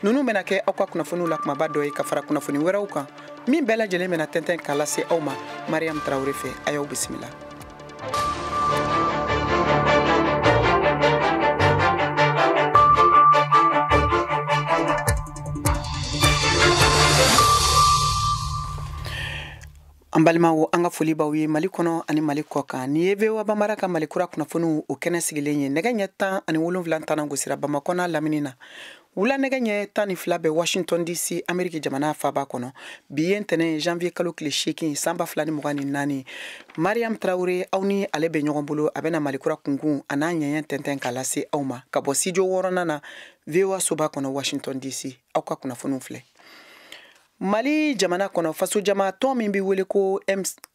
Ninnu bɛna kɛ aw ka kunnafoniw la kumaba dɔ ye ka fara kunnafoni wɛrɛw kan min bɛɛ lajɛlen bɛna tɛntɛn k'a lase aw ma Mariam Traoré fɛ. A y'aw bisimila. An balimaw, an ka foli b'aw ye Mali kɔnɔ ani Mali kɔ kan. Nin ye VOA Bambara ka Mali kura kunnafoniw o kɛnɛ sigilen ye. Nɛgɛ ɲɛ 17 tannan gosira Bamakɔ n'a lamini na. Wula nɛgɛ ɲɛ 12 bɛ Washington DC, Ameriki jamana faaba kɔnɔ. Bi ye ntɛnɛn janvier kalo tile 8 san 2024. Mariam Traoré, aw ni ale bɛ ɲɔgɔn bolo. A bɛna Mali kura kunkun a n'a ɲɛɲɛ tɛntɛn k'a lase aw ma ka bɔ studio wɔɔrɔnan na VOA soba kɔnɔ Washington DC. Aw ka kunnafoniw filɛ. Mali jamana kɔnɔ, fasojama tɔn min bɛ wele ko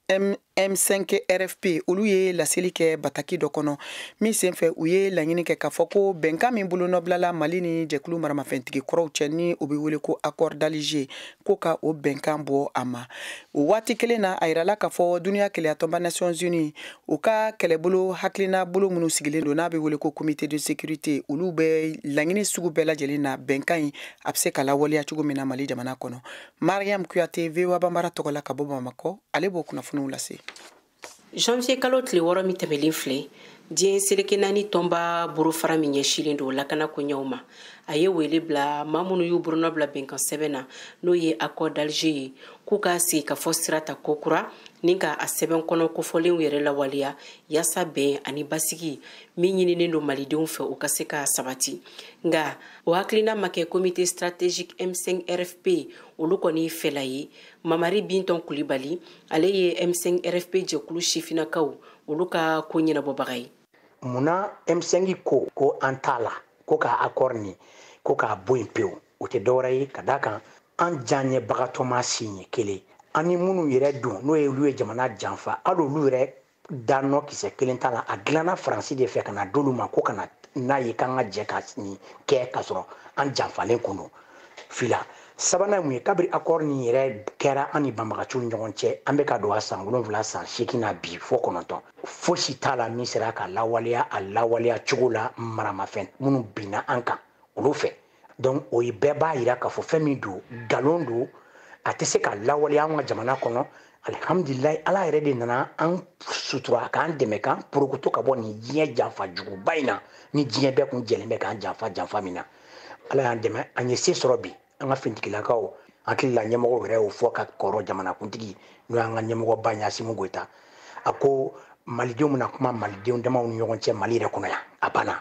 M5 RFP, olu ye laseli kɛ bataki dɔ kɔnɔ min senfɛ u ye laɲini kɛ k'a fɔ ko bɛnkan min bolonɔbilala Mali ni jɛkulu maramafɛntigi kɔrɔw cɛ, ni o bɛ wele ko accord d'Alger, ko ka o bɛnkan bɔ a ma. O waati kelen na, a yirala k'a fɔ duniya kelenyatɔnba Nations Unies, u ka kɛlɛbolo hakilina bolo minnu sigilen don, n'a bɛ wele ko comité de sécurité, olu bɛ laɲini sugu bɛɛ lajɛlen na bɛnkan in a bɛ se ka lawaleya cogo min na Mali jamana kɔnɔ. Mariam Kuyate, VOA Bambara tɔgɔ la ka bɔ Bamakɔ, ale b'o kunnafoniw lase. Janvier kalo tile 6 min tɛmɛlen filɛ, diɲɛ seleke naani tɔnba bolofara min ɲɛsilen don lakana koɲɛw ma, a ye wele bila maa minnu y'u bolonɔ bila bɛnkan sɛbɛn na, n'o ye accord d'Alger ye, k'u ka sigikafɔ sira ta kokura ni ka a sɛbɛn kɔnɔ kofɔlenw yɛrɛ lawaleya, yaasa bɛn ani basigi min ɲininen don malidenw fɛ, o ka se ka sabati. Nka o hakilina ma kɛ comité stratégique M5 RFP olu kɔni fɛla ye. Mamari Bintɔn Kulibali, ale ye M5 RFP jɛkulu sifinnakaw olu ka ko ɲɛnabɔbaga ye. Munna M5 ko ko an t'a la, ko k'a accord nin ko k'a bɔ yen pewu? O tɛ dɔwɛrɛ ye ka d'a kan an diyaɲɛbagatɔ ma siɲɛ kelen, an ni minnu yɛrɛ don, n'o ye olu ye jamana janfa, hali olu yɛrɛ da nɔ kisɛ kelen t'a la. A dilanna Faransi de fɛ ka na d'olu ma ko ka na n'a ye k'an ka jɛ ka nin kɛ, k'a sɔrɔ an janfalen kun don fila. Sabanan ye mun ye? Kabiri accord nin yɛrɛ kɛra an ni banbagaciw ni ɲɔgɔn cɛ, an bɛ ka don a san 7, san 8 na bi fo 9, fosi t'a la min sera ka lawaleya a lawaleya cogo la maramafɛn minnu binna an kan olu fɛ. Donc o ye bɛɛ b'a yira k'a fɔ fɛn min don, nkalon don, a tɛ se ka lawaleya an ka jamana kɔnɔ. Alihamudulilayi, Ala yɛrɛ de nana an sutura k'an dɛmɛ k'an porokoto ka bɔ nin diɲɛ janfa juguba in na, ni diɲɛ bɛɛ kun jɛlen bɛ k'an janfa janfa min na. Ala y'an dɛmɛ, an ye se sɔrɔ bi. An ka finitigilakaw hakili la, ɲɛmɔgɔw yɛrɛ y'o fɔ ka kɔrɔ. Jamanakuntigi, n'o y'an ka ɲɛmɔgɔba ye, Asimi Goyita, a ko malidenw bɛna kuma malidenw damaw ni ɲɔgɔn cɛ Mali yɛrɛ kɔnɔ yan, a banna.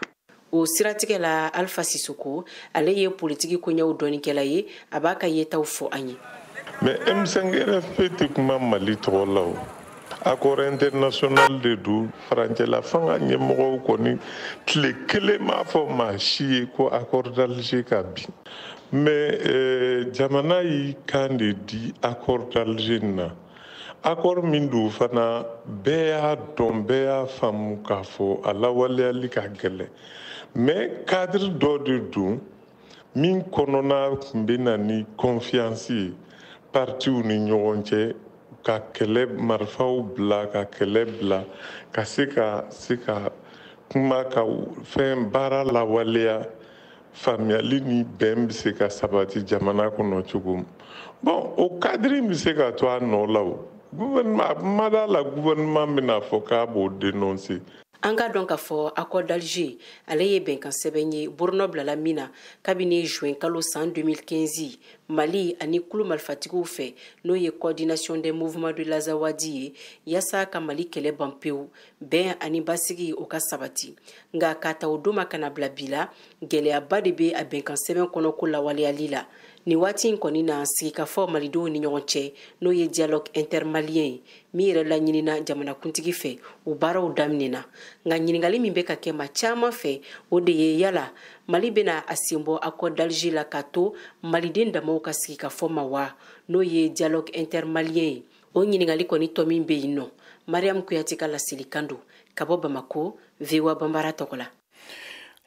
O siratigɛ la, Alpha Sisoko, ale ye politiki koɲɛw dɔnnikɛla ye, a b'a ka yetaw fɔ an ye. Mais M5 RFP tɛ kuma Mali tɔgɔ la. O accord international de don. Farancɛla fanga ɲɛmɔgɔw kɔni tile kelen m'a fɔ maa si ye ko accord d'Alger ka bin. Mais jamana y'i kan de di accord d'Alger na. Accord min don fana, bɛɛ y'a dɔn, bɛɛ y'a faamu k'a fɔ a lawaleyali ka gɛlɛn. Mais cadre dɔ de don min kɔnɔna tun bɛ na ni confiance ye partiw ni ɲɔgɔn cɛ, ka kɛlɛ marifaw bila, ka kɛlɛ bila, ka se ka kuma, ka fɛn baara lawaleya, faamuyali ni bɛn bɛ se ka sabati jamana kɔnɔ cogo min. Bon, o cadre bɛ se ka to a nɔ la. O gouvernement ma d'a la, gouvernement bɛna fɔ k'a b'o dénoncer. An ka dɔn k'a fɔ accord d'Alger, ale ye bɛnkan sɛbɛn ye bolonɔ bilala min na kabini juin kalo san 2015 Mali ani kulu marifatigiw fɛ, n'o ye Coordination des mouvements de l'Azawad ye, yaasa ka Mali kɛlɛ ban pewu, bɛn ani basigi o ka sabati. Nka k'a ta o don ma ka na bila bi la, gɛlɛyaba de bɛ a bɛnkan sɛbɛn kɔnɔ ko lawaleyali la. Nin waati in kɔni na, sigikafɔ malidenw ni ɲɔgɔn cɛ, n'o ye dialogue intermalien ye min yɛrɛ laɲinina jamanakuntigi fɛ, o baaraw daminɛna. Nka ɲininkali min bɛ ka kɛ maa caman fɛ, o de ye yala Mali bɛna a sen bɔ accord d'Alger la k'a to maliden damaw ka sigikafɔ ma wa, n'o ye dialogue intermalien ye? O ɲininkali kɔni tɔ min bɛ yen nɔ. Mariam Kuyate ka laselikan don ka bɔ Bamako, VOA Bambara tɔgɔ la.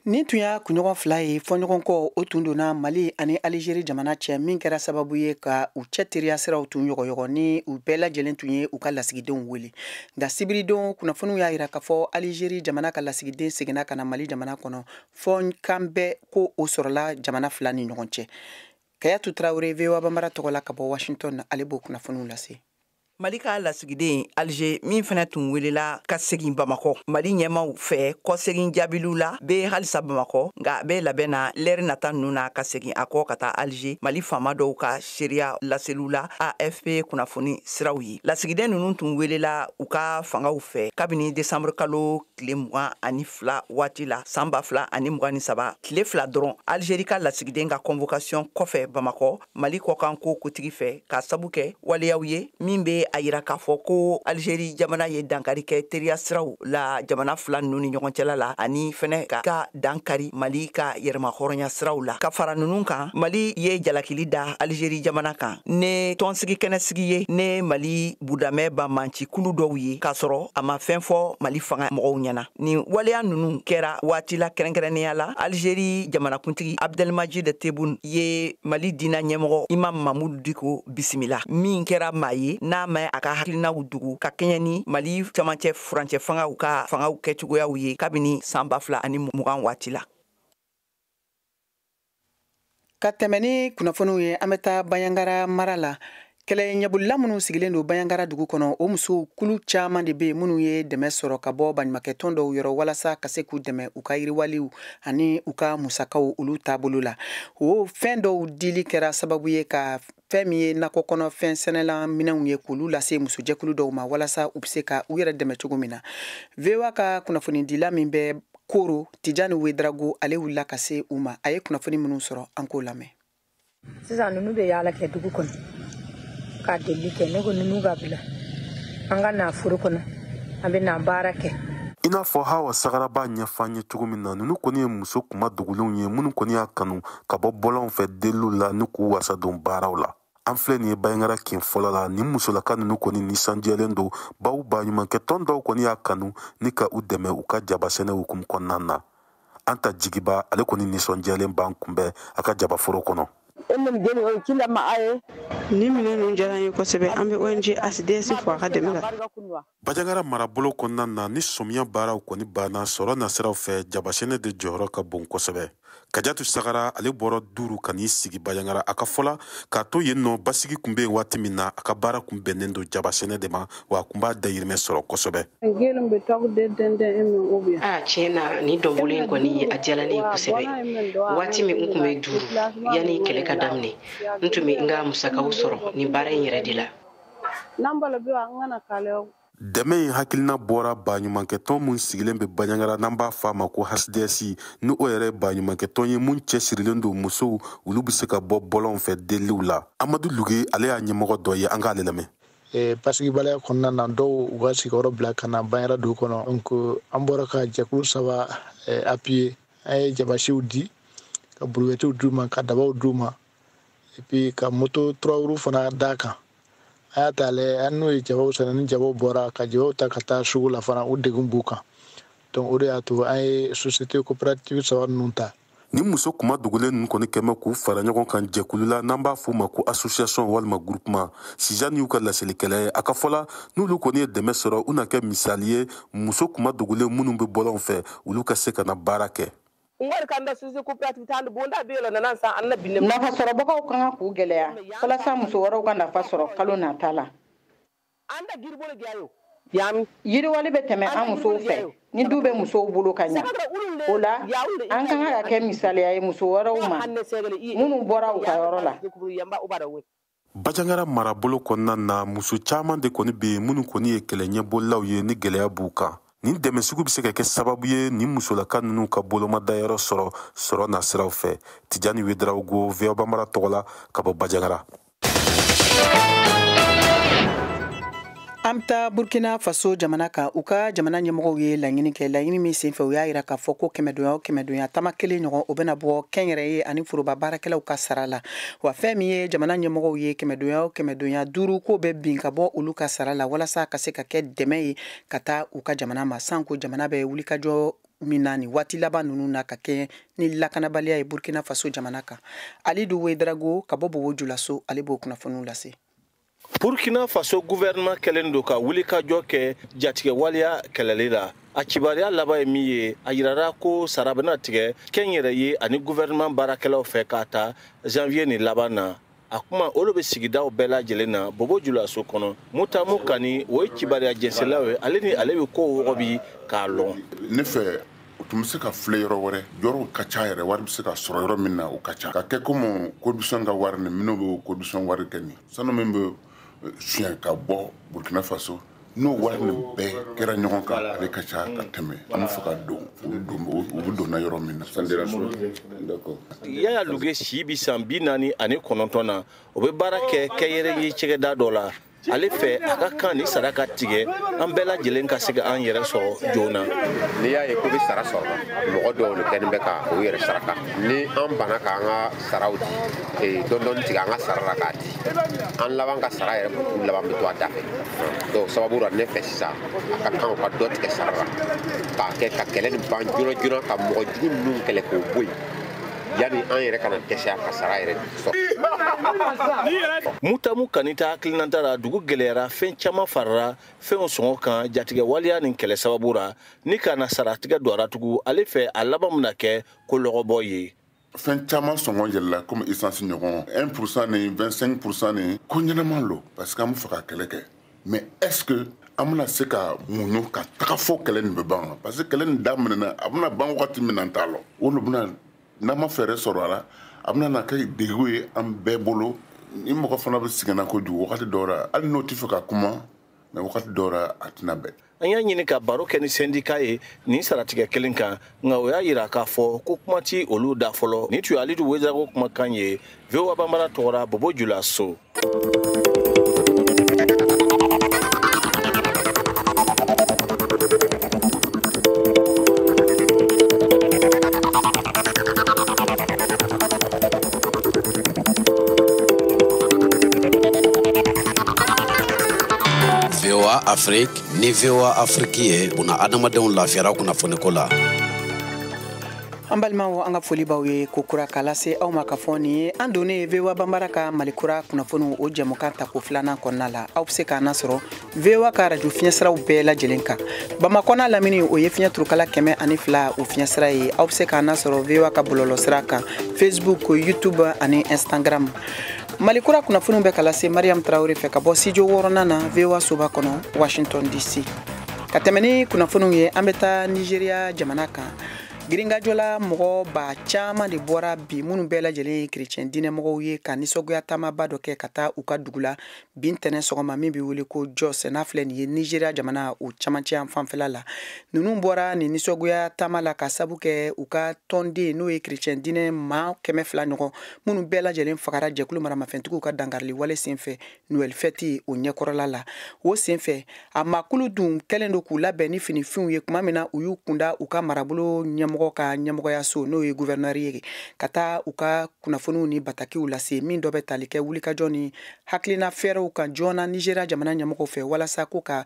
Nin tun y'a kunɲɔgɔn 2 ye fɔɲɔgɔn kɔ o tun donna Mali ani Alizeri jamana cɛ, min kɛra sababu ye ka u cɛ teriya siraw tun yɔgɔyɔgɔ ni u bɛɛ lajɛlen tun ye u ka lasigidenw wele. Nka sibiridon kunnafoniw y'a jira k'a fɔ Alizeri jamana ka lasigiden seginna ka na Mali jamana kɔnɔ, fɔ kan bɛɛ ko o sɔrɔla jamana 2 ni ɲɔgɔn cɛ. Kayatu Tarawele, VOA Bambara tɔgɔ la ka bɔ Washington, ale b'o kunnafoniw lase. Mali ka lasigiden Alger min fana tun welela ka segin Bamakɔ Mali ɲɛmaw fɛ kɔsegin jaabiliw la bɛ halisa Bamakɔ, nka bɛ labɛn na lɛri nata ninnu na ka segin a kɔ ka taa Alger Mali faama dɔw ka seereya laseliw la AFP kunnafoni siraw ye. Lasigiden ninnu tun welela u ka fangaw fɛ kabini décembre kalo tile 22 waati la san 2023, tile 2 dɔrɔn Algérie ka lasigiden ka convocation kɔfɛ Bamakɔ Mali kɔkanko kotigi fɛ ka sabu kɛ waleyaw ye min bɛ a yira k'a fɔ ko Algérie jamana ye dankari kɛ teriya siraw la jamana 2 ninnu ni ɲɔgɔn cɛla la, ani fɛnɛ ka dankari Mali ka yɛrɛmahɔrɔnya siraw la. Ka fara ninnu kan, Mali ye jalakili da Algérie jamana kan ne tɔnsigi kɛnɛsigi ye ne Mali budamɛ banbanci kulu dɔw ye, k'a sɔrɔ a ma fɛn fɔ Mali fanga mɔgɔw ɲɛna. Nin waleya ninnu kɛra waati la kɛrɛnkɛrɛnnenya la Algérie jamanakuntigi Abdelmadjid Tebboune ye Mali diinɛ ɲɛmɔgɔ Imam Mahmoud Dicko bisimila, min kɛra maa ye n'a ma a ka hakilinaw dugu ka kɛɲɛ ni Mali camancɛ furancɛ fangaw ka fangaw kɛcogoyaw ye kabini san 2020 waati la. Ka tɛmɛ ni kunnafoniw ye, an bɛ taa Bandiagara mara la. Kɛlɛ ɲɛbolila minnu sigilen don Bandiagara dugu kɔnɔ, o musow kulu caman de bɛ yen minnu ye dɛmɛ sɔrɔ ka bɔ baɲumankɛtɔn dɔw yɔrɔ walasa ka se k'u dɛmɛ u ka yiriwaliw ani u ka musakaw olu taabolo la. O fɛn dɔw dili kɛra sababu ye ka fɛn min ye nakɔ kɔnɔ fɛn sɛnɛla minɛnw ye k'olu lase musojɛkulu dɔw ma walasa u bɛ se ka u yɛrɛ dɛmɛ cogo min na. VOA ka kunnafonidila min bɛ Koro, Tijani Wedrago, ale wulila ka se u ma. A ye kunnafoni minnu sɔrɔ, an k'o lamɛn. Sisan ninnu bɛ yaala kɛ dugu kɔnɔ ka deli kɛ, ne ko ninnu ka bila an ka na foro kɔnɔ, an bɛ na baara kɛ. I n'a fɔ Hawa Sagara b'a ɲɛfɔ an ye cogo min na, ninnu kɔni ye muso kuma dogolenw ye minnu kɔni y'a kanu ka bɔ bɔlɔnw fɛ deliw la ni k'u wasa don baaraw la. An filɛ nin ye Bandiagara kin fɔlɔ la, nin musolaka ninnu kɔni nisɔndiyalen don baw baɲumankɛtɔn dɔw kɔni y'a kanu ni ka u dɛmɛ u ka jabasɛnɛ hukumu kɔnɔna na. An ta Jigiba, ale kɔni nisɔndiyalen b'an kunbɛn a ka jabaforo kɔnɔ. Ni minɛn ninnu diyara n ye kosɛbɛ, an bɛ ONG ACDS fo a ka dɛmɛ la. Bandiagara marabolo kɔnɔna na, ni sɔmiya baaraw kɔni banna sɔrɔ nasiraw fɛ, jabasɛnɛ de jɔyɔrɔ ka bon kosɛbɛ. Kajatu Sagara, ale bɔra duuru ka n'i sigi Bandiagara. A ka fɔ la k'a to yen nɔ, basigi tun bɛ yen waati min na, a ka baara tun bɛnnen don jabasɛnɛ de ma, wa a tun b'a dayirimɛ sɔrɔ kosɛbɛ. A tiɲɛ na, nin dɔnbolo in kɔni a diyara ne ye kosɛbɛ. Waati min n tun bɛ duuru yanni kɛlɛ ka daminɛ, n tun bɛ n ka musakaw sɔrɔ nin baara in yɛrɛ de la. Dɛmɛ in hakilina bɔra baɲumankɛtɔn mun sigilen bɛ Bandiagara n'an b'a fɔ a ma ko HDS, ni o yɛrɛ ye baɲumankɛtɔn ye mun cɛsirilen don musow olu bɛ se ka bɔ bɔlɔnw fɛ deliw la. Amadu Luge, ale y'a ɲɛmɔgɔ dɔ ye, an k'ale lamɛn. Basigibaliya kɔnɔna na, dɔw u ka sigiyɔrɔ bila ka na Bandiagara dugu kɔnɔ. Donc an bɔra ka jɛkulu 3 appuyer, an ye jabasiw di, ka burubɛtiw d'u ma, ka dabaw d'u ma, et puis ka moto 3 roues fana d'a kan. A y'a ta lajɛ, an n'o ye jabaw sɛnɛ, ni jabaw bɔra ka jabaw ta ka taa sugu la fana, o degun b'u kan. Donc o de y'a to an ye société coopérative 3 ninnu ta. Ni muso kuma dogolen ninnu kɔni kɛmɛ k'u fara ɲɔgɔn kan jɛkulu la n'an b'a f'o ma ko association walima groupement. Sijan y'u ka laselikɛla ye, a ka fɔ la n'olu kɔni ye dɛmɛ sɔrɔ, u na kɛ misali ye muso kuma dogolen minnu bɛ bɔlɔnw fɛ, olu ka se ka na baara kɛ. Nafa sɔrɔbagaw ka kan k'u gɛlɛya walasa muso wɛrɛw ka nafa sɔrɔ kalo nata la. Yiriwali bɛ tɛmɛ an musow fɛ ni du bɛ musow bolo ka ɲa. O la, an ka kan ka kɛ misaliya ye muso wɛrɛw ma minnu bɔra u ka yɔrɔ la. Bandiagara marabolo kɔnɔna na, muso caman de kɔni bɛ yen minnu kɔni ye kɛlɛ ɲɛbolilaw ye ni gɛlɛya b'u kan. Nin dɛmɛ sugu bɛ se ka kɛ sababu ye ni musolaka ninnu ka bolomadayɔrɔ sɔrɔ sɔrɔ nasiraw fɛ. Tijani Wedraogo, VOA Bambara tɔgɔ la ka bɔ Bandiagara. An bɛ taa Burkina Faso jamana kan. U ka jamana ɲɛmɔgɔw ye laɲini kɛ, laɲini min senfɛ u y'a jira k'a fɔ ko kɛmɛdonya o kɛmɛdonya tama kelen ɲɔgɔn o bɛna bɔ kɛnyɛrɛye ani foroba baarakɛlaw ka sara la. Wa fɛn min ye jamana ɲɛmɔgɔw ye, kɛmɛdonya o kɛmɛdonya 5 k'o bɛ bin ka bɔ olu ka sara la walasa ka se ka kɛ dɛmɛ ye ka taa u ka jamana ma, sanko jamana bɛ wulikajɔ min na nin waati laban ninnu na ka kɛɲɛ ni lakanabaliya ye Burkina Faso jamana kan. Alidu Ouedraogo ka bɔ Bobo Julaso, ale b'o kunnafoniw lase. Burkina Faso gouvernement kɛlen don ka wulikajɔ kɛ jatigɛ waleya kɛlɛli la. A kibaruya laban ye min ye, a yirara ko sara bɛna tigɛ kɛnyɛrɛye ani gouvernement baarakɛlaw fɛ k'a ta janvier ni laban na. A kuma olu bɛ sigidaw bɛɛ lajɛlen na Bobo Julaso kɔnɔ. Mutamu Kani, o ye kibaruya jɛnsɛlaw ye, ale ni ale bɛ kow wɔgɔbi k'a lɔn. Ne fɛ, o tun bɛ se ka filɛ yɔrɔ wɛrɛ, yɔrɔw ka ca yɛrɛ, wari bɛ se ka sɔrɔ yɔrɔ min na o ka ca. Ka kɛ komi corruption ka wari ni minnu bɛ corruption wari kɛ nin, sanu min bɛ suɲɛ ka bɔ Burkina Faso, n'o wari nin bɛɛ kɛra ɲɔgɔn kan, ale ka ca ka tɛmɛ an bɛ fɛ ka don u bɛ donna yɔrɔ min na. Yaya Luge si bi san 49 na, o bɛ baara kɛ kɛnyɛrɛye cɛgɛda dɔ la. Ale fɛ a ka kan ni sara ka tigɛ, an bɛɛ lajɛlen ka se ka an yɛrɛ sɔrɔ joona. N'i y'a ye ko bɛ sara sɔrɔ, mɔgɔ dɔw de kɛlen bɛ ka u yɛrɛ saraka. Ni an banna k'an ka saraw di, dɔɔni dɔɔni tigɛ an ka sara la k'a di, an laban ka sara yɛrɛ k'u laban bɛ to a da fɛ. Donc sababu la ne fɛ sisan, a ka kan ka dɔ tigɛ sara la k'a kɛ ka kɛlɛ nin ban joona joona, ka mɔgɔ jugu ninnu kɛlɛ k'o bɔ yen, yanni an yɛrɛ kana dɛsɛ ka sara yɛrɛ sɔrɔ. Mutamu Kani ta hakilinata la, dugu gɛlɛyara, fɛn caman farala fɛnw sɔngɔ kan jatigɛ waleya nin kɛlɛ sababu la. Ni ka na saratigɛ don a la tugun, ale fɛ a laban bɛna kɛ ko lɔgɔbɔ ye. Fɛn caman sɔngɔ yɛlɛla komi essence ɲɔgɔn 1% ni 25% ni ko ɲɛnama lo, parce que an bɛ fɛ ka kɛlɛ kɛ. Mais est-ce que an bɛna se ka muɲu ka taga fo kɛlɛ nin bɛ ban? Parce que kɛlɛ nin daminɛna, a bɛna ban wagati min na an t'a lɔn. O de bɛna, n'an ma fɛɛrɛ sɔrɔ a la, a bɛna na kɛ degun ye an bɛɛ bolo. Ni mɔgɔ fana bɛ sɛgɛnna kojugu wagati dɔw la, hali n'o tɛ fɛ ka kuma, mais wagati dɔw la a tɛna bɛn. An y'a ɲini ka baro kɛ ni syndicat ye nin saratigɛ kelen kan, nka o y'a yira k'a fɔ ko kuma ti olu da fɔlɔ. Nin tun ye Alidu Ouedraogo kumakan ye VOA Bambara tɔgɔra Bobo Julaso. VOA Afrique ni VOA Afrique ye buna adamadenw lafiyara kunnafoniko la. An balimaw, an ka foli b'aw ye ko kura k'a lase aw ma ka fɔ nin ye an donnen VOA Bambara ka Malikura kunnafoniw o jɛmukan tako filanan kɔnɔna la. Aw bɛ se k'an nasɔrɔ VOA ka radio fiɲɛsiraw bɛɛ lajɛlen kan. Bamakɔ n'a lamini, o ye fiɲɛ turukala 102 o fiɲɛsira ye. Aw bɛ se k'an nasɔrɔ VOA ka bɔlɔlɔsira kan, Facebook, YouTube ani Instagram. Malikura kunnafoniw bɛ ka lase Mariam Traoré fɛ ka bɔ studio 6nan na VOA soba kɔnɔ, Washington DC. Ka tɛmɛ ni kunnafoniw ye, an bɛ taa Nigeria jamana kan. Giringajɔla mɔgɔ ba caman de bɔra bi, minnu bɛɛ lajɛlen ye kerecɛn diinɛmɔgɔw ye, ka nisɔngoya taamaba dɔ kɛ ka taa u ka dugu la bi ntɛnɛn sɔgɔma, min bɛ wele ko Jos, n'a filɛ nin ye Nigeria jamana o camancɛ yan fanfɛla la. Ninnu bɔra nin nisɔngoya taama la ka sabu kɛ u ka tɔnden, n'o ye kerecɛn diinɛ maa 200 ɲɔgɔn, minnu bɛɛ lajɛlen fagara jɛkulu maramafɛntigiw ka dankarili wale senfɛ Noël fɛti o ɲɛkɔrɔla la. O senfɛ, a maakulu dun kɛlen don k'u labɛn ni finifinw ye, tuma min na u y'u kunda u ka marabolo ɲɛmɔgɔ ka ɲɛmɔgɔyaso, n'o ye gouverneur ye, ka taa u ka kunnafoniw ni batakiw lase, min dɔ bɛ tali kɛ wulikajɔ ni hakilina fɛɛrɛw kan joona Nigeria jamana ɲɛmɔgɔw fɛ, walasa ko ka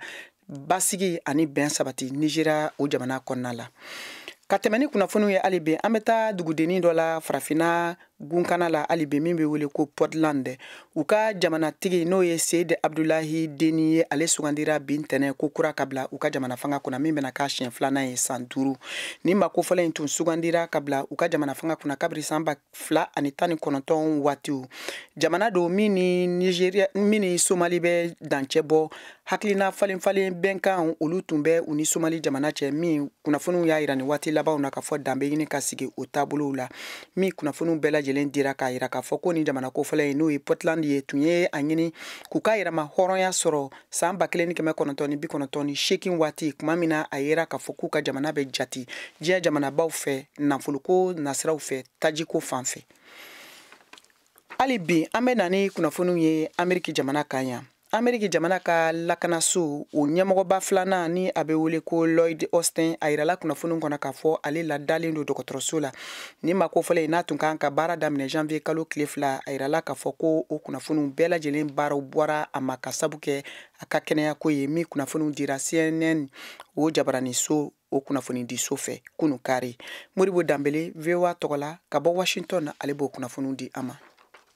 basigi ani bɛn sabati Nigeria o jamana kɔnɔna la. Ka tɛmɛ ni kunnafoniw ye hali bi, an bɛ taa dugudennin dɔ la farafinna gunkana la hali bi, min bɛ wele ko Portland. U ka jamanatigi, n'o ye Seyid Abdulahi Deni ye, ale sugandira bi ntɛnɛn ko kura ka bila u ka jamana fanga kunna, min bɛna k'a siɲɛ filanan ye san 5. Nin maa kofɔlen in tun sugandira ka bila u ka jamana fanga kunna kabiri san 2019 waatiw. Jamana don min ni Nigeria, min ni Somali bɛ dancɛ bɔ, hakilina falen falen bɛnkan olu tun bɛ u ni Somali jamana cɛ, min kunnafoniw y'a yira nin waati labanw na k'a fɔ danbe ɲini ka sigi o taabolow la. Min kunnafoniw bɛɛ lajɛlen dira k'a yira k'a fɔ ko nin jamana kofɔlɔ in, n'o ye Portland ye, tun ye a ɲini k'u ka yɛrɛma hɔrɔnya sɔrɔ san 1998 waati, tuma min na a yera k'a fɔ k'u ka jamana bɛ jati diɲɛ jamanabaw fɛ nafoloko nasiraw fɛ, tajiko fan fɛ. Hali bi, an bɛ na ni kunnafoniw ye Ameriki jamana kan yan. Ameriki jamana ka lakanaso o ɲɛmɔgɔba filanan, ni a bɛ wele ko Lloyd Austin, a yirala kunnafoni kɔnɔ k'a fɔ ale ladalen don dɔgɔtɔrɔso la. Ni maa kofɔlen n'a tun kan ka baara daminɛ janvier kalo tile 2, a yirala k'a fɔ ko o kunnafoniw bɛɛ lajɛlen baaraw bɔra a ma ka sabu kɛ a ka kɛnɛyako ye, min kunnafoniw dira CNN o jabaraniso o kunnafonidiso fɛ kunun kari. Modibo Danbele, VOA tɔgɔ la ka bɔ Washington, ale b'o kunnafoniw di an ma.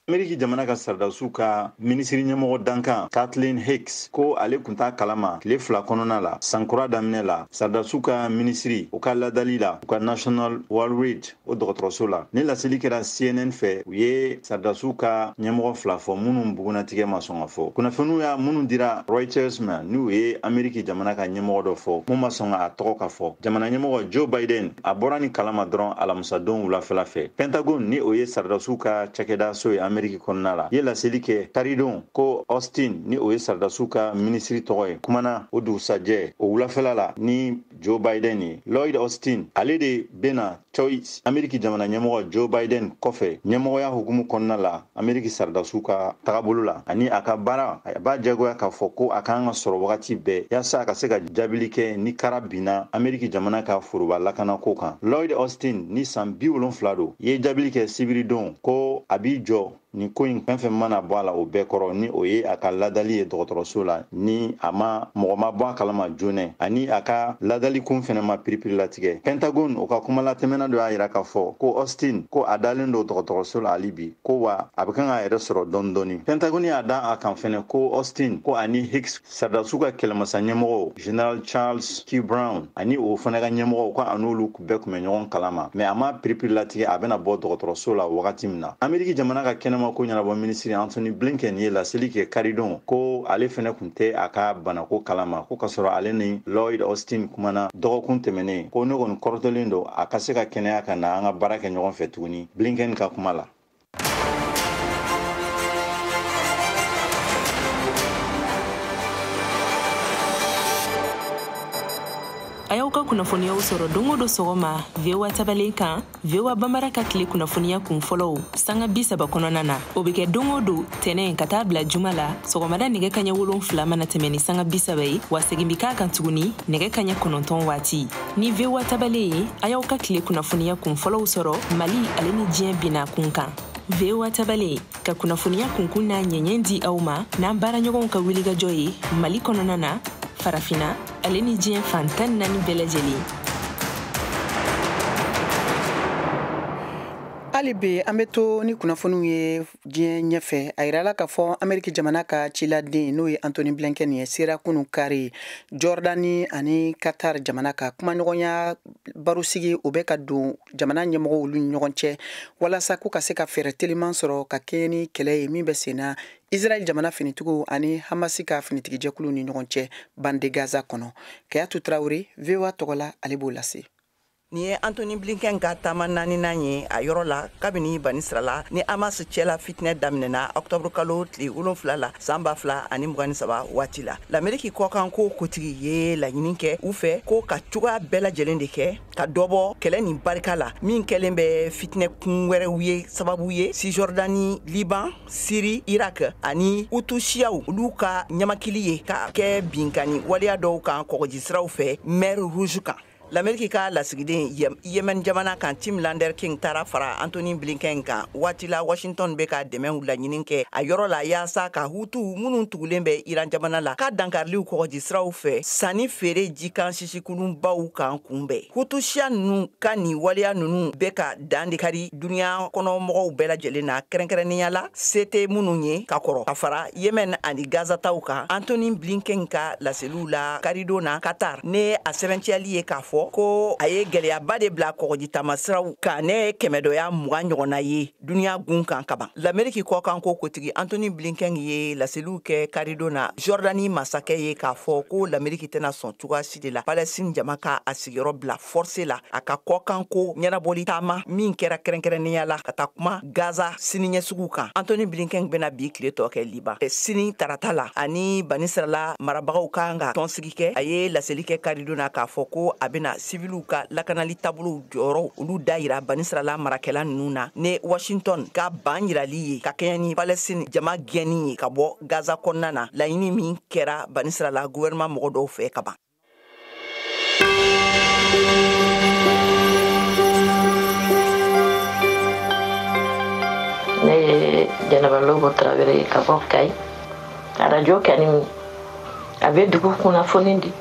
Ameriki jamana ka sɔrɔdasiw ka minisiri ɲɛmɔgɔ dankan Kathleen Hicks ko ale tun t'a kalama tile 2 kɔnɔna la, sankura daminɛ la, sɔrɔdasiw ka minisiri u ka ladali la u ka National Walter Reed o dɔgɔtɔrɔso la. Ni laseli kɛra CNN fɛ, u ye sɔrɔdasiw ka ɲɛmɔgɔ 2 fɔ minnu bugunnatigɛ ma sɔn ka fɔ. Kunnafoniw y'a minnu dira Reuters ma, n'u ye Ameriki jamana ka ɲɛmɔgɔ dɔ fɔ mun ma sɔn k'a tɔgɔ ka fɔ. Jamana ɲɛmɔgɔ Joe Biden a bɔra ni kalama dɔrɔn alamisadon wulafɛla fɛ. Pentagon, ni o ye sɔrɔdasiw ka cakɛda so ye Ameriki kɔnɔna la, ye laseli kɛ karidon ko Austin, ni o ye sɔrɔdasiw ka minisiri tɔgɔ ye, kumana o dugusajɛ o wulafɛla la ni Joe Biden ye. Lloyd Austin, ale de bɛna Choice Ameriki jamana ɲɛmɔgɔ Joe Biden kɔfɛ ɲɛmɔgɔya hukumu kɔnɔna la Ameriki sɔrɔdasiw ka tagabolo la, ani a ka baara a b'a jagoya k'a fɔ ko a kan ka sɔrɔ wagati bɛɛ yaasa a ka se ka jaabili kɛ ni kara binna Ameriki jamana ka foroba lakanako kan. Lloyd Austin, ni san 70 don, ye jaabili kɛ sibiridon ko a b'i jɔ nin ko in fɛn fɛn mana bɔ a la o bɛɛ kɔrɔ, ni o ye a ka ladali ye dɔgɔtɔrɔso la, ni a ma mɔgɔ ma bɔ a kalama joona, ani a ka ladali kun fɛnɛ ma piripirilatigɛ. Pentagon o ka kumalatɛmɛna dɔ y'a yira k'a fɔ ko Austin ko a dalen don dɔgɔtɔrɔso la hali bi, ko wa a bɛ kan k'a yɛrɛ sɔrɔ dɔɔni dɔɔni. Pentagon y'a da a kan fɛnɛ ko Austin ko ani Hicks sɔrɔdasiw ka kɛlɛmasa ɲɛmɔgɔ General Charles Q Brown ani o fana ka ɲɛmɔgɔw ko a n'olu bɛɛ tun bɛ ɲɔgɔn kalama, mais a ma piripirilatigɛ a bɛna bɔ dɔgɔtɔrɔso la wagati min na. Ameriki jamana ka kɛnɛma ko ɲɛnabɔ minisiri Anthony Blinken ye laseli kɛ karidon ko ale fɛnɛ tun tɛ a ka banako kalama, ko k'a sɔrɔ ale ni Lloyd Austin kumana dɔgɔkun tɛmɛnen, ko ne kɔni kɔrɔtɔlen don a ka se ka kɛnɛya ka na an ka baara kɛ ɲɔgɔn fɛ tuguni, Blinken ka kuma la. A y'aw ka kunnafoniyaw sɔrɔ don o don sɔgɔma VOA tabalen kan, VOA Bambara ka tile kunnafoniya kun fɔlɔw sanga 30 kɔnɔna na. O bɛ kɛ don o don tɛnɛn ka taa bila juma la sɔgɔmada nɛgɛ kaɲɛ 7 mana tɛmɛ ni sanga 30 ye, wa segin bɛ k'a kan tuguni nɛgɛ kaɲɛ 9 waati. Ni VOA tabalen ye, a y'aw ka tile kunnafoniya kun fɔlɔw sɔrɔ Mali ale ni diɲɛ binna kun kan. VOA tabalen ka kunnafoniya kunkun n'a ɲɛɲɛ di aw ma n'an baaraɲɔgɔnw ka wulikajɔ ye Mali kɔnɔna na, Farafina ale ni diɲɛ fan 14 bɛɛ lajɛlen. Hali bi an bɛ to ni kunnafoniw ye diɲɛ ɲɛfɛ. A yirala k'a fɔ Ameriki jamana ka ciladen, n'o ye Anthony Blinken ye, sera kunun kari Jordani ani Qatar jamana ka kumaɲɔgɔnya barosigi o bɛ ka don jamana ɲɛmɔgɔw olu ni ɲɔgɔn cɛ walasa k'u ka se ka fɛɛrɛ teliman sɔrɔ ka kɛɲɛ ni kɛlɛ ye min bɛ sen na Israël jamana finitigiw ani Hamasi ka finitigijɛkuluw ni ɲɔgɔn cɛ bande Gaza kɔnɔ. Kayatu Traoré, VOA tɔgɔ la, ale b'o lase. Nin ye Anthony Blinken ka taama 4nan ye a yɔrɔ la kabini Banisirala ni Hamas cɛla fitinɛ daminɛna octobre kalo tile 7 la san 2023 waati la. L'Amérique kɔkanko kotigi ye laɲini kɛ u fɛ ko ka cogoya bɛɛ lajɛlen de kɛ ka dɔbɔ kɛlɛ nin barika la min kɛlen bɛ fitinɛ kun wɛrɛw ye sababu ye Cisjordanie, Liban, Syrie, Irak ani Hutu-siyaw olu ka ɲamakili ye ka kɛ binkani waleya dɔw kan kɔgɔjisiraw fɛ mer Rouge kan. L'Amérique ka lasigiden Yemen jamana kan Tim Lander King taara fara Anthony Blinken kan waati la Washington bɛ ka dɛmɛw laɲini kɛ a yɔrɔ la yaasa ka Hutu minnu tugulen bɛ Iran jamana la ka dankariliw kɔgɔjisiraw fɛ sanni feere jikan sisikulunbaw kan kunbɛn. Hutu siya ninnu ka nin waleya ninnu bɛ ka dan de kari duniya kɔnɔ mɔgɔw bɛɛ lajɛlen na, kɛrɛnkɛrɛnnenya la se tɛ minnu ye ka kɔrɔ ka fara Yemen ani Gaza taw kan. Anthony Blinken ka laseliw la karidon na Qatar ne a sɛbɛntiyali ye k'a fɔ ko a ye gɛlɛyaba de bila kɔgɔji taamasiraw kan ne kɛmɛdɔya 20 ɲɔgɔnna ye duniya gun kan kaban. L'Amérique kɔkanko kotigi Anthony Blinken ye laseliw kɛ karidon na Jordanie masakɛ ye k'a fɔ ko l'Amérique tɛna sɔn cogoya si de la Palestine jama ka a sigiyɔrɔ bila forcé la a ka kɔkanko ɲɛnabɔli taama min kɛra kɛrɛnkɛrɛnnenya la ka taa kuma Gaza siniɲɛsuguw kan. Anthony Blinken bɛna bi tile tɔ kɛ Liban sini tarata la ani Banisirala marabagaw kan ka tɔnsigi kɛ. A ye laseli kɛ karidon na k'a fɔ ko a bɛna siviliw ka lakanali taabolow jɔyɔrɔ olu da yira Banisirala marakɛla ninnu na ne Washington ka ban yirali ye ka kɛɲɛ ni Palestine jama gɛnni ye ka bɔ Gaza kɔnɔna na, laɲini min kɛra Banisirala gouvernement mɔgɔ dɔw fɛ ka ban. Ne ye Jɛnɛba Lobo Tarawele ye ka bɔ Kayi. Arajo kani a bɛ dugu kunnafoni di,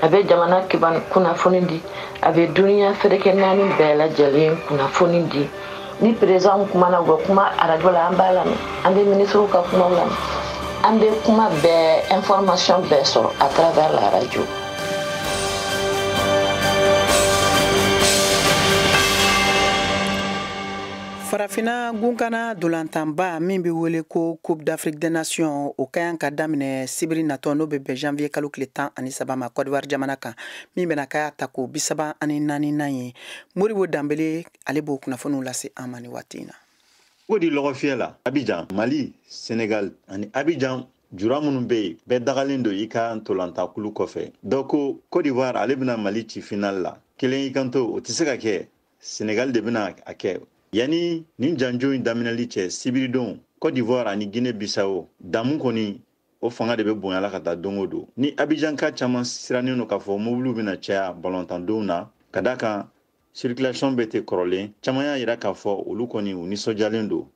A bɛ jamana kunnafoni di, a bɛ duniya ferekɛ naani bɛɛ lajɛlen kunnafoni di. Ni président kumana, u bɛ kuma arajo la, an b'a lamɛn. An bɛ ministres ka kumaw lamɛn. An bɛ kuma bɛɛ, information bɛɛ sɔrɔ à travers la radio. Farafina gunkana dolantanba min bɛ wele ko Coupe d'Afrique des Nations, o ka kan ka daminɛ sibiri natɔ, n'o bɛ bɛn janvier kalo tile 13 ma, Côte d'Ivoire jamana kan, min bɛna k'a ta ko 34nan ye. Moribo Danbele, ale b'o kunnafoniw lase an ma nin waati in na. Ko di lɔgɔfiyɛ la Abidjan, Mali, Senegal ani Abidjan jura minnu bɛ yen, bɛɛ dagalen don i ka ntolantakulu kɔfɛ. Dɔ ko Côte d'Ivoire ale bɛna Mali ci final la. Kelen y'i kanto o tɛ se ka kɛ, Senegal de bɛna a kɛ. Yanni nin janjo in daminɛli cɛ, sibiridon Côte d'Ivoire ani Guinée Bissau damu kɔni, o fanga de bɛ bonyala ka taa don o don. Ni Abidjanka caman sirannen don k'a fɔ mobiliw bɛna caya balontandenw na, ka da kan circulation bɛ ten kɔrɔlen. Caman y'a yira k'a fɔ olu kɔni u nisɔndiyalen don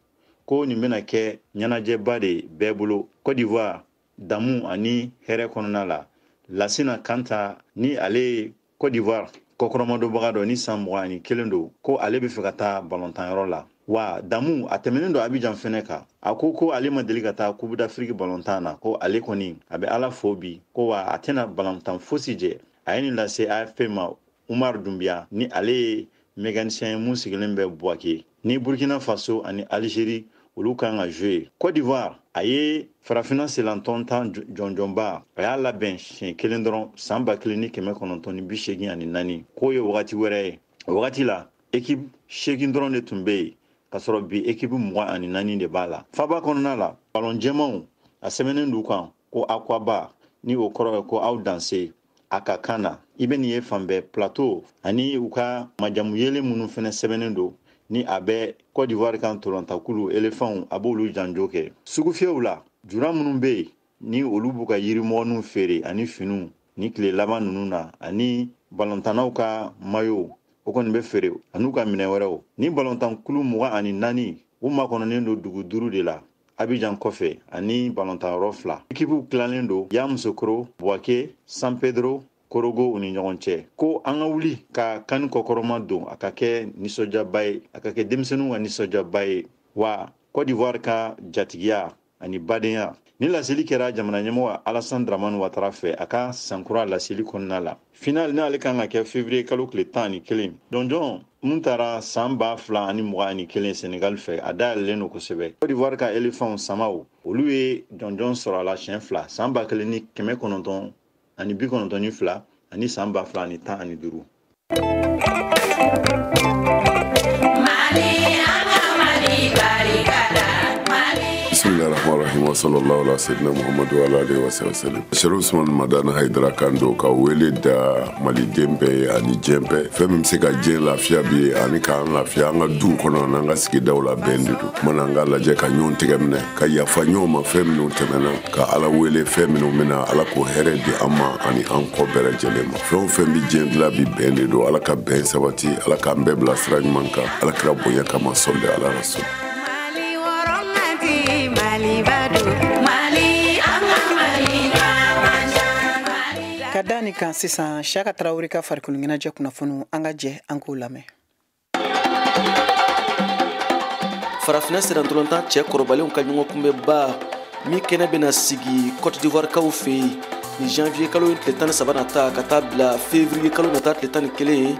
ko nin bɛna kɛ ɲɛnajɛba de bɛɛ bolo Côte d'Ivoire damu ani hɛrɛ kɔnɔna la. Lasina Kanta, ni ale ye Côte d'Ivoire kɔkɔrɔmadonbaga dɔ, ni san 21 don, ko ale bɛ fɛ ka taa balɔntanyɔrɔ la. Wa damu a tɛmɛnen don Abidjan fɛnɛ kan. A ko ko ale ma deli ka taa Coupe d'Afrique balɔntan na, ko ale kɔni a bɛ Ala fo bi, ko wa a tɛna balɔntan fosi jɛ. A ye nin lase AFP ma. Umar Dumbiya, ni ale ye mécanicien ye mun sigilen bɛ Buwake, ni Burkina Faso ani Algérie olu kan ka jouer. Côte d'Ivoire a ye farafinna selantɔn tan jɔnjɔnba, a y'a labɛn siɲɛ kelen dɔrɔn san 1984. K'o ye wagati wɛrɛ ye. O wagati la, équipe 8 dɔrɔn de tun bɛ yen, k'a sɔrɔ bi équipe 24 de b'a la. Faba kɔnɔna la, balon jɛmanw a sɛbɛnnen d'u kan ko Akwaba, ni o kɔrɔ ye ko aw danse a ka kan na. I bɛ nin ye fan bɛɛ, plateau ani u ka majamu yelen minnu fɛnɛ sɛbɛnnen don, ni a bɛ Côte d'Ivoire kan tolontakulu éléphants, a b'olu janjo kɛ. Sugufiyɛw la, jura minnu bɛ yen ni olu b'u ka yirimɔgɔninw feere ani finiw ni tile laban ninnu na, ani balontannaw ka mayo, o kɔni bɛ feere, an'u ka minɛn wɛrɛw. Ni balontankulu 24, u makɔnɔnen don dugu 5 de la Abidjan kɔfɛ ani balontanyɔrɔ 2. Ekipuw tilalen don Yamoussoukro, Bouaké, San Pedro, Korogo u ni ɲɔgɔn cɛ. Ko an ka wuli ka kani kɔkɔrɔma don, a ka kɛ nisɔndiyaba ye, a ka kɛ denmisɛnninw ka nisɔndiyaba ye. Wa Côte d'Ivoire ka jatigiya ani badenya ni laseli kɛra jamana ɲɛmɔgɔ Alassane Dramane Ouattara fɛ a ka sankura laseli kɔnɔna la. Final n'ale kan ka kɛ février kalo tile 11. Jɔnjɔn mun taara san 2021 Senegal fɛ, a dayɛlɛlen don kosɛbɛ. Côte d'Ivoire ka éléphants samaw, olu ye jɔnjɔn sɔrɔ a la siɲɛ 2, san 1992 ani san 2015. Bismillahirrahmanirrahim wa sallallahu ala sayyidina Muhammadu wa ala alihi wa sallam. Sherif Usman Madani Haidara kan don ka wele da maliden bɛɛ ye ani diɲɛ bɛɛ. Fɛn min bɛ se ka diɲɛ lafiya bi ani k'an lafiya an ka duw kɔnɔ n'an ka sigidaw la, bɛn de don. Kumana an k'a lajɛ ka ɲɔgɔn tɛgɛ minɛ, ka yafa ɲɔgɔn ma fɛn minnu tɛmɛna, ka Ala wele fɛn minnu bɛna, Ala k'o hɛrɛ di an ma ani an kɔ bɛɛ lajɛlen ma. Fɛn o fɛn bɛ diɲɛ dilan bi, bɛn de don. Ala ka bɛn sabati, Ala k'an bɛɛ bila sira ɲuman kan, Ala kira bonya kama, sɔli ala rasul. Ka da nin kan sisan, Siyaka Tarawele ka farikolo ɲɛnajɛ kunnafoniw, an ka jɛ an k'o lamɛn. Farafinna sennantolatan cɛ kɔrɔbalenw ka ɲɔgɔn kunbɛnba min kɛnɛ bɛna sigi Côte d'Ivoire kaw fɛ yen ni janvier kalo tile 13 nata ka taa bila février kalo nata tile 11,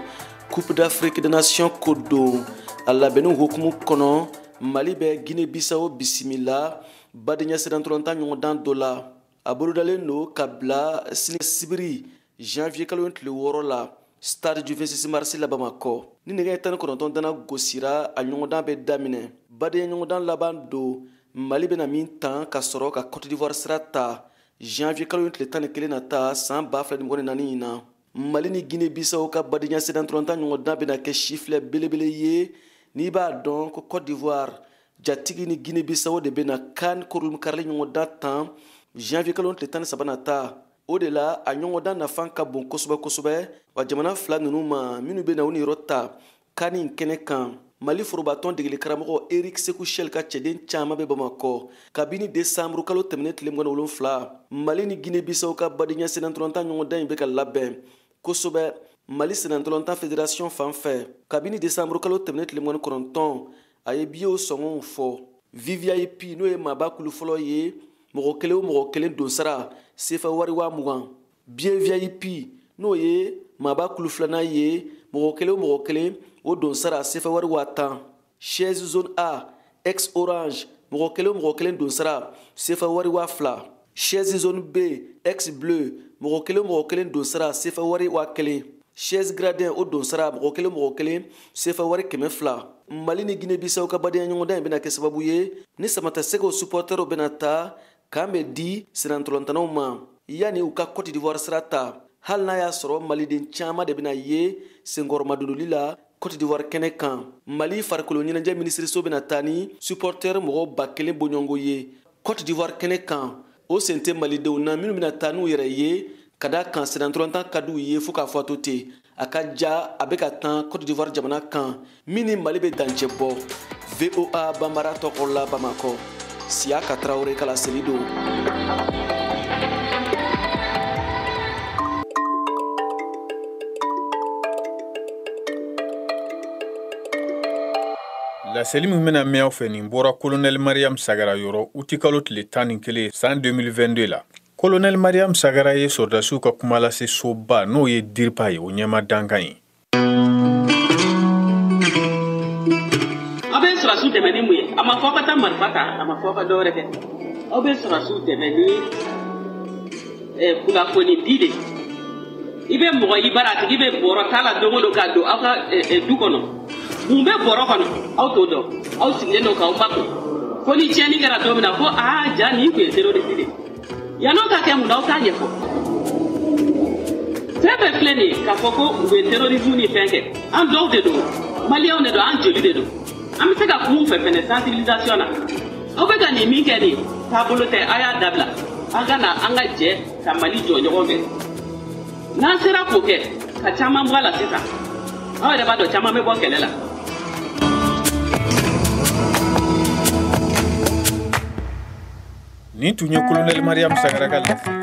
Coupe d'Afrique des Nations ko don. A labɛnniw hukumu kɔnɔ, Mali bɛ Guinée Bissau bisimila badenya sennantolatan ɲɔgɔndan dɔ la. A bolodalen don ka bila sini sibiri janvier kalo tile 6 la, stade du 26 mars la Bamakɔ. Ni nɛgɛ 19 dana gosira, a ɲɔgɔndan bɛ daminɛ. Badenya ɲɔgɔndan laban don Mali bɛna min tan ka sɔrɔ ka Côte d'Ivoire sira ta janvier kalo tile 11 nata san 2024 in na. Mali ni Guinée Bissau ka badenya sennantolatan ɲɔgɔndan bɛna kɛ sifilɛ belebele ye. N'i b'a dɔn ko Côte d'Ivoire jatigi ni Guinée Bissau de bɛna CAN kurunkarili ɲɔgɔndan tan janvier kalo tile 13 nata. O de la a ɲɔgɔndan nafa ka bon kosɛbɛ kosɛbɛ wa jamana fila ninnu ma minnu bɛna u niyɔrɔ ta CAN in kɛnɛ kan. Mali forobatɔn degeli karamɔgɔ Eric Sekou Chelle ka cɛden caman bɛ Bamakɔ kabini desanburu kalo tɛmɛnen tile 27. Mali ni Guinée Bissau ka badenya sennantolatan ɲɔgɔndan in bɛ ka labɛn kosɛbɛ Mali sennantolatan fédération fan fɛ. Kabini desanburu kalo tɛmɛnen tile 29, a ye biyew sɔngɔw fɔ. VVIP n'o ye maaba kulu fɔlɔ ye, mɔgɔ kelen o mɔgɔ kelen donsara sefa wari 20,000. Biye VIP n'o ye maaba kulu filanan ye, mɔgɔ kelen o mɔgɔ kelen o donsara sefa wari 10,000. Chaise zone A ex orange, mɔgɔ kelen o mɔgɔ kelen donsara sefa wari 2,000. Chaise zone B ex bleu, mɔgɔ kelen o mɔgɔ kelen donsara sefa wari 1,000. Chaise gradin o donsara mɔgɔ kelen o mɔgɔ kelen sefa wari 200. Mali ni Guinée Bissau ka badenya ɲɔgɔndan in bɛna kɛ sababu ye ni Samatasɛgɛw supportɛrw bɛna taa k'an bɛ di sennantolatannaw ma yanni u ka Côte d'Ivoire sira ta. Hali n'a y'a sɔrɔ maliden caman de bɛna ye senkɔrɔmadonli la Côte d'Ivoire kɛnɛ kan. Mali farikolo ɲɛnajɛ minisiriso bɛna taa ni supportɛr mɔgɔ 1000 bɔɲɔgɔnko ye Côte d'Ivoire kɛnɛ kan. O sen tɛ malidenw na minnu bɛna taa n'u yɛrɛ ye ka da kan sennantolatan ka d'u ye fo k'a fɔ a to ten. A ka ja a bɛ ka tan Côte d'Ivoire jamana kan min ni Mali bɛ dancɛ bɔ. VOA Banbara tɔgɔ la Bamakɔ, Siyaka Tarawele ka laseli don. Laseli min bɛna mɛn aw fɛ nin bɔra Colonel Mariam Sagara yɔrɔ utikalo tile 11 san 2022 la. Colonel Mariam Sagara ye sɔrɔdasiw ka kumalase soba n'o ye DIRPA ye, o ɲɛma dankan ye. Aw bɛ sɔrɔdasiw dɛmɛ ni mun ye? A ma fɔ aw ka taa marifa ta, a ma fɔ aw ka dɔwɛrɛ kɛ. Aw bɛ sɔrɔdasiw dɛmɛ ni kunnafoni di de. I bɛ mɔgɔ i bara, a tigi bɛ bɔrɔ t'a la don o don ka don aw ka du kɔnɔ. Mun bɛ bɔrɔ kɔnɔ? Aw t'o dɔn. Aw sigilen don k'aw makun. Fo ni tiɲɛni kɛra don min na ko aa ja nin tun ye terroriste de ye. Yan'o ka kɛ mun na aw t'a ɲɛfɔ. Fɛn fɛn filɛ nin ye k'a fɔ ko u bɛ terrorisme ni fɛn kɛ, an dɔw de don, maliyɛnw de don, an joli de don. An bɛ se ka kuma u fɛ fɛnɛ sensibilisation na. Aw bɛ ka nin min kɛ nin ye, taabolo tɛ, a y'a dabila. An ka na an ka jɛ ka Mali jɔ ɲɔgɔn fɛ. N'an sera k'o kɛ ka caman bɔ a la sisan, aw yɛrɛ b'a dɔn caman bɛ bɔ kɛlɛ la. Nin tun ye Colonel Mariam Sagara ka laseli.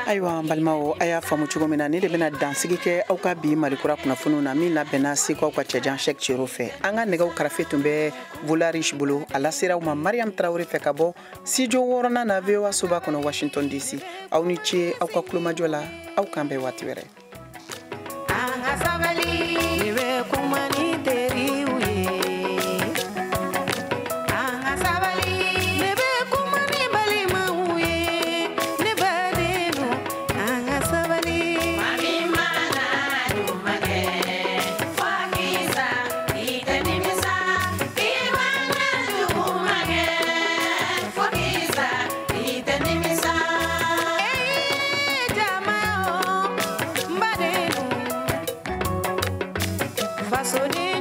Ayiwa n balimaw, a y'a faamu cogo min na, ne de bɛna dansigi kɛ aw ka bi Malikura kunnafoniw na min labɛnna Segukaw ka cɛjan Cheick Cero fɛ. An ka nɛgɛw karafe tun bɛ Volarish bolo, a lasera aw ma Mariam Tarawele fɛ ka bɔ studio 6nan na VOA soba kɔnɔ Washington DC. Aw ni ce aw ka kulomajɔ la, aw k'an bɛn waati wɛrɛ. An ka sabali, ne bɛ kuma ni teriw ye. An ka sabali, ne bɛ kuma ni balimaw ye. Ne badenw, an ka sabali. Mali mana ɲuman kɛ, fo k'i sa, i tɛ nimisa. I mana juguman kɛ, fo k'i sa, i tɛ nimisa. Ee jama o, n badenw, fasoden.